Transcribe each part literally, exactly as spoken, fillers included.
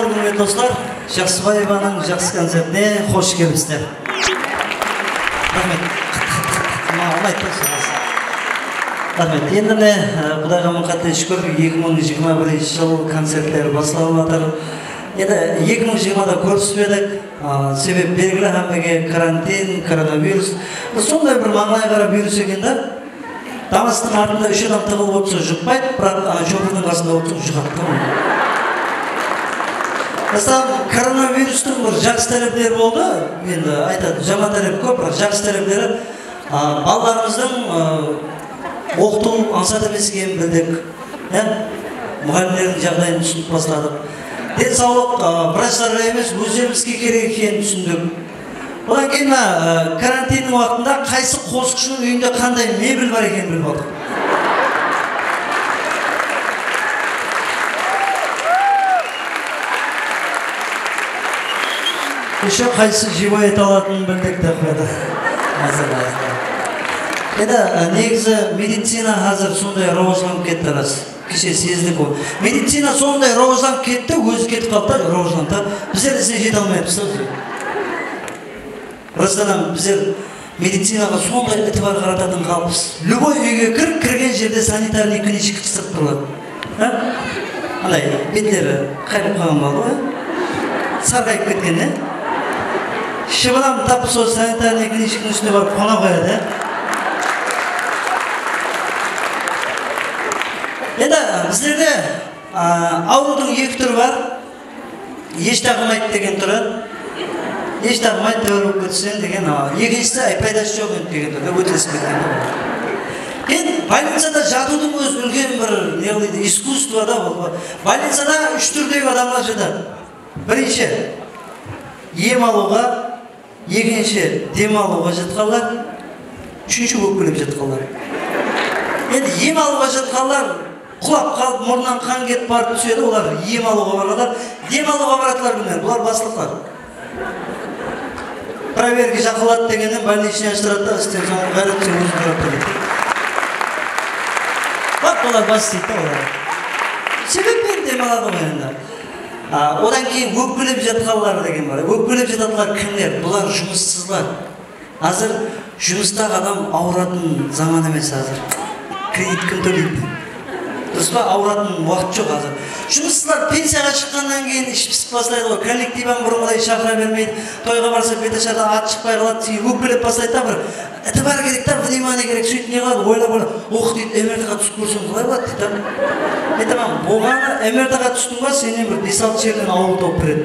Húrmetli doslar, Jaqsıbaevanıń jaqsı koncertine xosh kelipsizler. Raxmet. Maǵan aytpaydı. Raxmet. Endi mine, e, Qudayǵa mıń qátte shúkir, eki mıń jigirma birinshi jıl koncertleri baslanıp atır. Endi eki mıń jigirmada kórispedik. A, sebebi belgili hámmege karantin, koronavirus. Sonday bir mańlayǵara virus eken da. Damastıń artında úsh adam tıǵılıp otırsa juqpaydı, biraq ana shopırdıń qasında otırsa juqadı da. Mısalı, koronavirustıń bir jaqsı tárepleri boldı, endi aytadı, jaman tárepi kóp, biraq jaqsı tárepleri, a, balalarımızdıń, a, oqıtıw ańsat emes ekenin bildik. Ya? Muǵallimlerdiń jaǵdayın túsinip basladıq. Densawlıq, a, vrachlarǵa emes, ózlerimizge kerek ekenin túsindik. Odan keyin mına, e, karantinniń waqtında qaysı qosıqshınıń úyinde qanday mebel bar ekenin bilip aldıq. Ещё qaysı живой ayta alatının bildik, dep qoydı. Házir, házir. Endi, e, negizi medicina házir sonday rawajlanıp ketti, ras. Keshe sezdik ol. Medicina sonday rawajlanıp ketti, ózi ketip qaldı da, rawajlandı da. Bizler izine jete almayapız da, bizler. Rastan, bizler medicinaǵa sonday itibar qaratatın xalıqpız. Любой úyge kir, kirgen jerde sanitarnıy knichka qısırıp turıladı. Ha? Anday betleri qayırıp qalǵan balı ǵoy. Sarǵayıp ketken, ya? Shıbılam tapıp sol sanitarnıy knichkanıń ústine barıp qona qoyadı, ya? Endi bizlerde, a, awırıwdıń eki túri bar. Esh taǵılmaydı degen túri. Esh taǵılmaydı, táwir bolıp ketseń degen, a, ekinshisi, ay, paydası joq endi degen túri, ótesip ketken. Endi bolnicada jatıwdıń ózi úlken bir, ne qılaydı, iskusstvo da bul. Bolnicada úsh túrdegi adamlar jatadı. Birinshi, em alıwǵa, ekinshi, dem alıwǵa jatqanlar, úshinshi, ókpelep jatqanlar. Endi em alıwǵa jatqanlar qulap qalıp, murnınan qan ketip barıp túsedi, olar em alıwǵa baralar, dem alıwǵa baratular bilmedi, bular baslıqlar. Proverka jaqınladı degennen bolnichniy ashtıradı da, isten soń ǵayrat sen óziń qarap ketedi. Baq, bular bas deydi da olar. Sebep menen dem aladı ǵoy endi. A, odan keyin ókpelep jatqanlar degen bar. Ókpelep jatadılar kimler? Bular jumıssızlar. Házir jumıstaǵı adam awıratın zaman emes házir. Kredit kim tóleydi? Durıs pa? Awıratın waqıt joq házir. Jumıssızlar pensiyaǵa shıqqannan keyin ish pisip baslaydı ǵoy. Kollektiv hám burınǵıday shaqıra bermeydi. Toyǵa barsa, betashar da at shıqpay qaladı. Sóytip ókpelep baslaydı da, bir itibar kerek ta, внимание kerek. Sóytip ne qıladı? Oylap, oylap, oq deydi, MRTǵa túsip kórsem qalay boladı deydi da. Aytaman, bolǵanı MRTǵa tústiń ba, sennen bir bes-altı jerden awır tawıp beredi.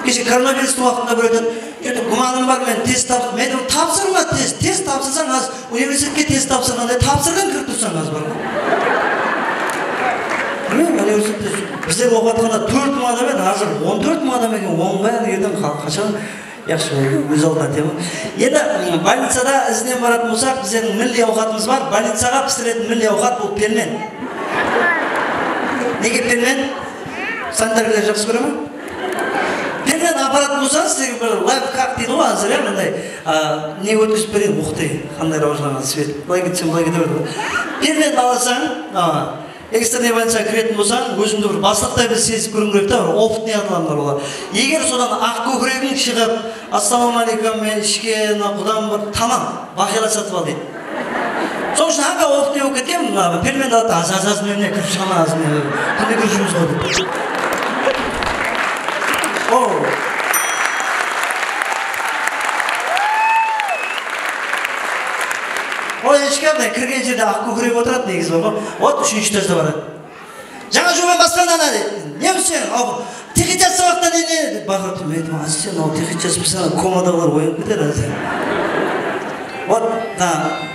Keshe koronavirustıń waqtında bir aytadı, "Júrdi, gúmanım bar, men test tapsır-", men aytaman, "Tapsırma test, test tapsırsań, az universitetke test tapsırǵanday tapsırǵan kirip tursań, az bar ǵoy." Bilmeymen, universitette bizler oqıp atqanda tórt mıń adam edi, házir on tórt mıń adam eken, onıń bári erteń qa-, qashan Yaqshı, óz aldına tema. Endi, ım, bolnicada izinen baratın bolsaq, bizlerdiń milliy awqatımız bar. Bolnicaǵa pisiretin milliy awqat bul pelmen. Nege pelmen? Sanitariyler jaqsı kóre me? Pelmen aparatın bolsańız, sizlerge bir lifehack deydi ǵoy, házir, ya, mınday, a, ne ótkizip bereyin, uqtı, qanday rawajlanǵan svet. Bılay ketsem, bılay kete beredi ǵoy. Pelmen alasań, a, Ekstrennıy bolnicaǵa kiretin bolsań, ózińdi bir baslıqtay bir sezip kóriw kerek ta, bir opıtnıy adamlar olar. Eger sodan aq kókiregiń shıǵıp, "Assalawma aleykum, men ishken, qudam bir tamam, baqıyala satıp al," deydi. Sonıń ushın hámme opıtnıy bolıp ketken, mına, pelmendi aladı, "Az, az, az, men mine kirip shıǵaman, az, men kúnde kirip júrmiz ǵoy," deydi. O. Ol eshkem kirgen jerde aq kókirek otıradı, negizi bar ǵoy. Вот, úshinshi etajda baradı. "Jańa juwman baspań ana," deydi. "Ne sen? Aw, texnikas sabaqta ne, ne?" dep baqırıp tur. Men aytaman, "Sen aw texnikas baspań, komadaǵılar oyanıp keter házir." Вот, na,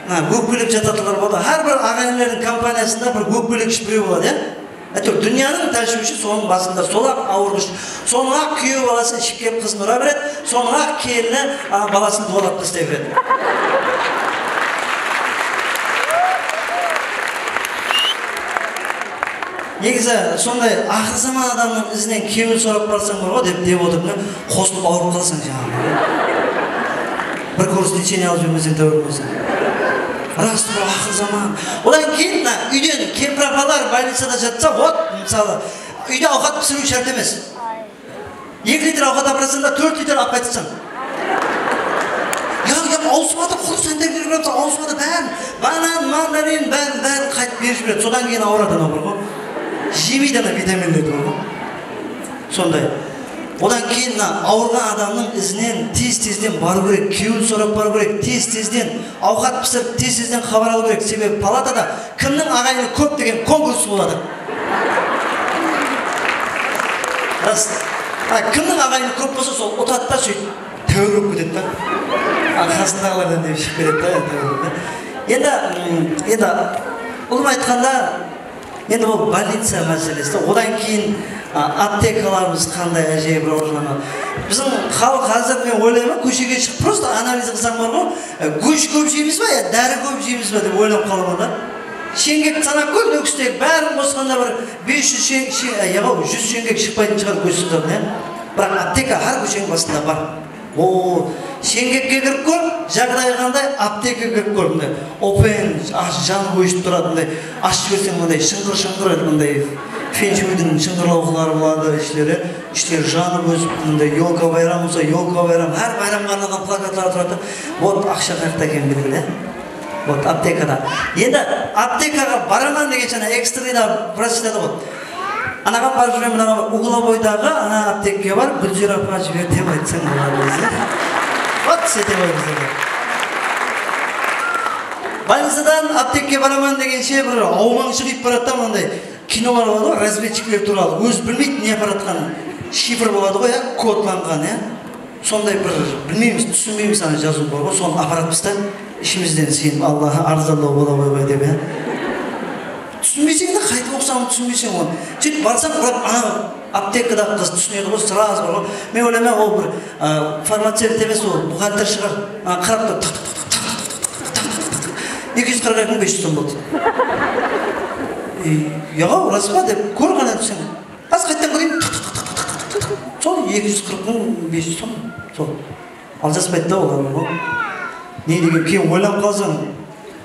na, ókpelep jatatılar boldı. Hár bir aǵayinlerdiń kompaniyasında bir ókpelekshi birew boladı, ya? Áytewir, dúnyanıń táshwishi sonıń basında, sol-aq awırǵısh, sonıń-aq kúyew balası iship kelip qızın ura beredi, sonıń-aq kelini, a, balasın duwalap taslay beredi. Negizi, sonday aqır zaman adamnıń izinen kewil sorap barsań bar ǵoy, dep, dep otırıp, qosılıp awırıp qalasań jańaǵı. Bir kurs lechenie alıp júrmeseń, táwir bolsań. Ras, bul aqır zaman. Odan keyin mına úyden kempir apalar bolnicada jatsa, вот, mısalı, úyde awqat pisiriw shárt emes. Eki litr awqat aparasań da, tórt litr alıp qaytıpsań. Ya, ya, awısıp atır, qurı sendek berip atırsań, awısıp atır, bárin, banan, mandarin, bárin, bárin qaytıp berip jiberedi. Sodan keyin awıradı anaw bar ǵoy. Jemeydi ana vitaminlerdi bar ǵoy. Sonday. Odan keyin mına awırǵan adamnıń izinen tez-tezden barıw kerek, kewil sorap barıw kerek, tez-tezden awqat pisirip, tez-tezden xabar alıw kerek. Sebebi palatada kimniń aǵayini kóp degen konkurs boladı. Ras. Ha, kimniń aǵayini kóp bolsa, sol utadı da, sóytip táwir bolıp ketedi da. A, qasındaǵılardan dep shıǵıp ketedi da, táwir bolıp da. Endi, mm, endi, ulıwma aytqanda, endi bul bolnica máselesi de, odan keyin, a, aptekalarımız qanday ájayıp rawajlanǵan. Biziń xalıq házir, men oylayman, kóshege shıǵıp, prosta analiz qılsań bar ǵoy, e, gósh kóp jeymizbe ya dári kóp jeymizbe dep oylanıp qalaman da. Sheńgek sanap kór, Nókistegi bárin qosqanda bir bes júz sheń-, sheń-, e, ya, júz sheńgek shıqpaytın shıǵar gósh sızatın, ya. Biraq apteka hár kósheniń basında bar. O, sheńgekke kirip kór, jaǵdayı qanday, aptekege kirip kór, mınday open, ash, janı óship turadı, mınday ashıp jiberseń, mınday shıńǵır-shıńǵır, mınday fenshuydıń shıńǵırlawıqları boladı, ishleri, ishleri janıp ósip, mınday yolka bayram bolsa, yolka bayram, hár bayramǵa arnalǵan plakatlar turadı. Вот, aqsha qayaqta ekenin belgili. Вот, aptekada. Endi aptekaǵa baraman degenshe, ana, ekstreyda vrach aytadı ǵoy. Anaǵa barıp júremen, anaǵa Uglovoydaǵı ana aptekke bar, Gúlziyra apa jiber dep aytsam boladı ózi. Вот, sete qoyıń bizlerge. Bolnicadan aptekke baraman degenshe bir awmań shıǵıp baradı da, mınday kinolar boladı ǵoy, razvedchikler tuwralı. Ózi bilmeydi ne aparatqanın. Shifr boladı ǵoy, ya, kodlanǵan, ya. Sonday bir, bilmeymiz, túsinbeymiz, ana jazıw bar ǵoy, sonı aparatpız da, ishimizden isenip, Allaǵa arzanlaw bola qoybay dep, ya. Túsinbeyseń de, qaytıp oqısań, túsinbeyseń onı. Sóytip barsań, biraq ana aptekadaǵı qız túsinedi ǵoy, srazı bar ǵoy. Men oylayman, ol bir, a, farmacevt emes, ol buxgalter shıǵar. A, qarap tur, tıq, tıq, tıq, tıq, tıq, tıq, tıq, tıq, tıq, tıq. Eki júz qırq eki mıń bes júz som boldı. E, yaǵaw, ras pa dep, kór ǵana deseń. Házir qayttan kóreyin. Sol eki júz qırq mıń bes júz som. Sol. Aljaspaydı da olar, o. Ne degen, keyin oylanıp qalsań,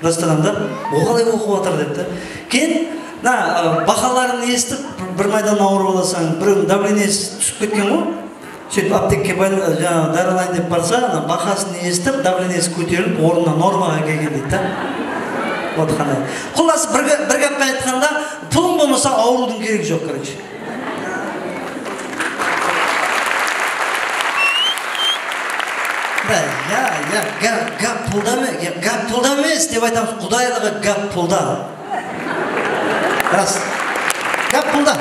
rastan da, o qalay oqıp atır dep ta. Keyin, mına, ı, bahaların esitip, bir, bir maydan awırıp alasań, birewdiń davleniyesi túsip ketken ǵoy. Sóytip aptekke bay-, jańa, dári alayın dep barsa, ana, bahasın esitip, davleniyesi kóterilip, ornına normaǵa kelgen deydi da. Вот qanday. Qullası, bir ga-, bir gápten aytqanda, pulıń bolmasa, awırıwdıń keregi joq, короче. Da, ya, ya, gáp, gáp pulda me-, ya, gáp pulda emes dep aytamız, qudaylıǵı gáp pulda. Ras. Gáp pulda.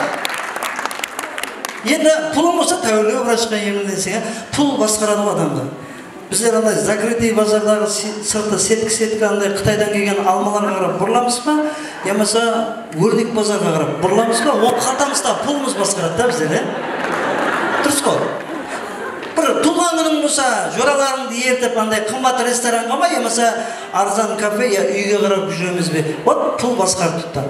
Endi pulıń bolsa, táwirlege vrachqa emlenseń, ya, pul basqaradı ǵoy adamdı. Bizler anday закрытый bazardaǵı se-, sırtı setki-setki anday Qıtaydan kelgen almalarǵa qarap burılamız ba, yamasa órnek bazarǵa qarap burılamız ba, oń qaltamızda pulımız basqaradı da bizler, e? Durıs ǵoy. Bir tuwǵan kúniń bolsa, joralarıńdı ertip, anday qımbat restoranǵa ma, yamasa arzan kafe, ya úyge qarap júremiz be? Вот, pul basqarıp turıptı.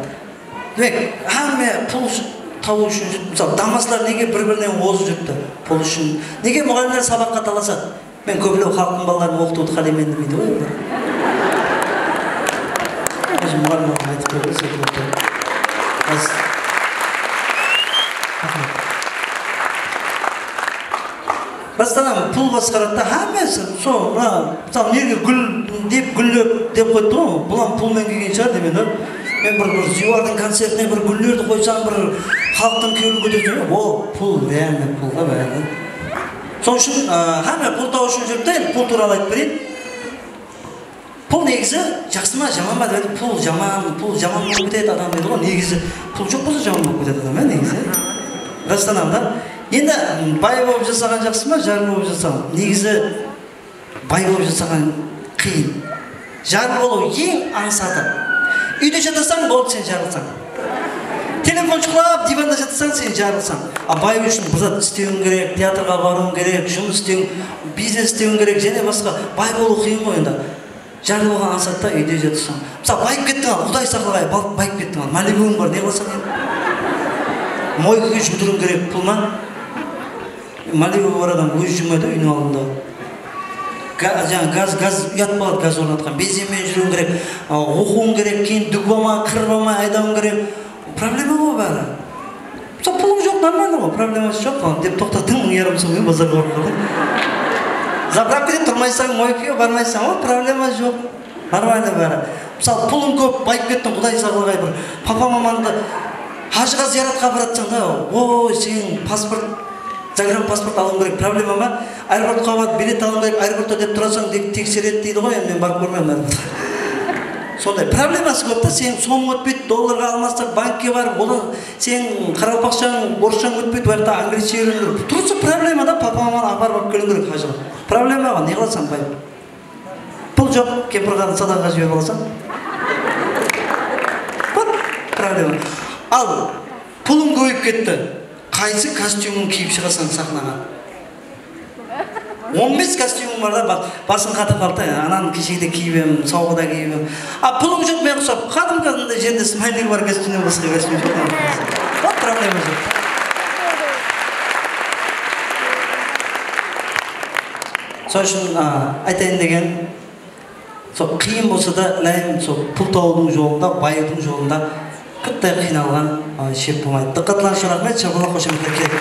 Demek, hámme pul ushın, tabıw ushın júrip, mısalı, damaslar nege bir-birinen ozıp júripti? Pul ushın. Nege muǵallimler sabaqqa talasadı? Men kóplep xalıqtıń balaların oqıtıwdı qáleymen demeydi ǵoy endi. Ózi muǵallim bolıp aytıp berdi, sóytip aytıp berdi. Ras. Raxmet. Rastan ham pul basqaradı da, hámmesi, sol, mına, mısalı, nerge gúl dep, gúller dep qoyıptı ǵoy, bul ham pul menen kelgen shıǵar deymen da. Men bir, bir Ziywardıń koncertine bir gúllerdi qoysam, bir xalıqtıń kewlin kótersem, o, pul, реально pul da bári. Sol ushın, a, hámme pul tabıw ushın júrip ta, endi pul tuwralı aytıp bereyin. Pul negizi jaqsı ma, jaman ba dep, pul jaman, pul jaman bolıp ketedi adam deydi ǵoy, negizi pul joq bolsa jaman bolıp ketedi adam, ya, negizi. Rastan ham da. Endi bay bolıp jasaǵan jaqsı ma, jar bolıp jasaǵan? Negizi bay bolıp jasaǵan qıyın. Jar bolıw eń ańsatı. Úyde jatasań, boldı, sen jarlısań. Telefon juqlap, divanda jatasań, sen jarlısań. A bay ushın bir zat istewiń kerek, teatrǵa barıwıń kerek, jumıs istewiń, biznes istewiń kerek, jáne basqa. Bay bolıw qıyın ǵoy endi. Jar bolǵan ańsatta úyde jatırsań. Mısalı, bayıp kettiń al, Quday saqlagay, bal-, bayıp kettiń al. Malibuiń bar, ne qılasań endi? Moykaǵa juwdırıwıń kerek, pul ma? Malibu bar adam ózi juwmaydı úyiniń aldında. Ga-, jańa gaz, gaz, uyat boladı, gaz ornatqan. Bezenbey júriwiń kerek, a, oqıwıń kerek, keyin dúgba ma, qırba ma aydawıń kerek. Problema ǵoy bári. Mısalı, pulım joq, Normalno ǵoy, probleması joq ǵoy, dep toqtattıń, mıń yarım sum menen bazarǵa barıp qaldıń. Zapravkada turmaysań, moykaǵa barmaysań ǵoy, problema joq. Normalno bári. Mısalı, pulın kóp, bayıp kettiń, Quday saqlagay, bir papa-mamandı hajǵa zıyaratqa aparatsań da, oy, sen pasport, zagrampasport alıwıń kerek, problema ma? Aeroportqa barıp bilet alıwıń kerek, aeroportta dep turasań, dep tekseredi deydi ǵoy, endi men barıp kórmedim aeroportqa. Sonday probleması kóp ta, seniń somıń ótpeydi, dollarǵa almastır, bankke barıp, odan seniń qaraqalpaqshań, orısshań ótpeydi, o jaqta angliysheshe úyreniń kerek. Turısı problema da, papa-mamanı aparıp alıp keliń kerek hajǵa. Problema ǵoy, ne qılasań, bayıp? Pul joq, kempir qarın sadaqa jiberip alasań. Bak, problema. Al, pulım kóbeyip ketti. Qaysı kostyumıń kiyip shıǵasań saxnaǵa? On bes kostyumıń bar da, ba-, basıń qatıp qaldı da, ananı keshegide kiyip em, sawǵada kiyip em. A, pulım joq, men uqsap, qádimgi anday jerinde smaylik bar kostyumnen basqa kostyum joq. Bak, problema joq. Sol ushın, a, aytayın degen, sol qıyın bolsa da, ilayım, sol pul tabıwdıń jolında, bayıwdıń jolında qıttay qıynalǵan, a, shep bolmaydı. Dıqqatlarıńız ushın raxmet, sháwballa, xoshametler, kelin.